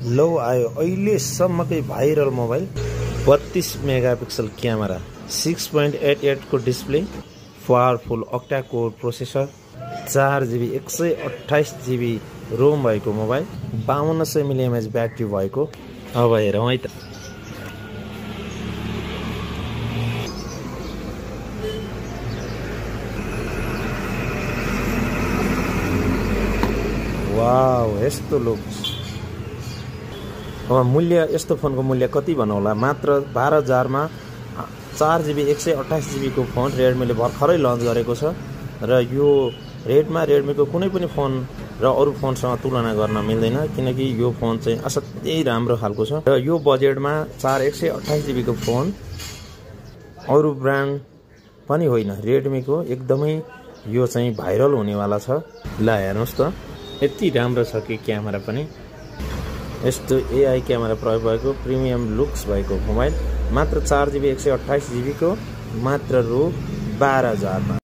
लो आयो अहिलेसम्मकै viral mobile 32 megapixel camera 6.88 को display powerful octa core processor 4GB 128GB ROM भएको मोबाइल 5200 mAh ब्याट्री भएको। अब हेरौँ है त। वाउ यस्तो लुक्स। अब मूल्य यस्तो फोनको मूल्य कति भन्नुहोला, मात्र 12,000 मा 4GB 128GB को फोन रेडमीले भर्खरै लन्च गरेको छ र यो रेटमा रेडमीको कुनै पनि फोन र अरु फोनसँग तुलना गर्न मिल्दैन, किनकि यो फोन चाहिँ असाध्यै राम्रो खालको छ र यो बजेटमा 128GB को फोन अरु ब्रान्ड पनि होइन, रेडमीको एकदमै यो चाहिँ भाइरल हुनेवाला छ। ल हेर्नुस् त यति राम्रो छ कि क्यामेरा पनि यस्तो AI क्यामेरा प्रयोग भएको प्रिमियम लुक्स भएको मोबाइल मात्र 4GB 128GB को मात्र रु 12,000 मा।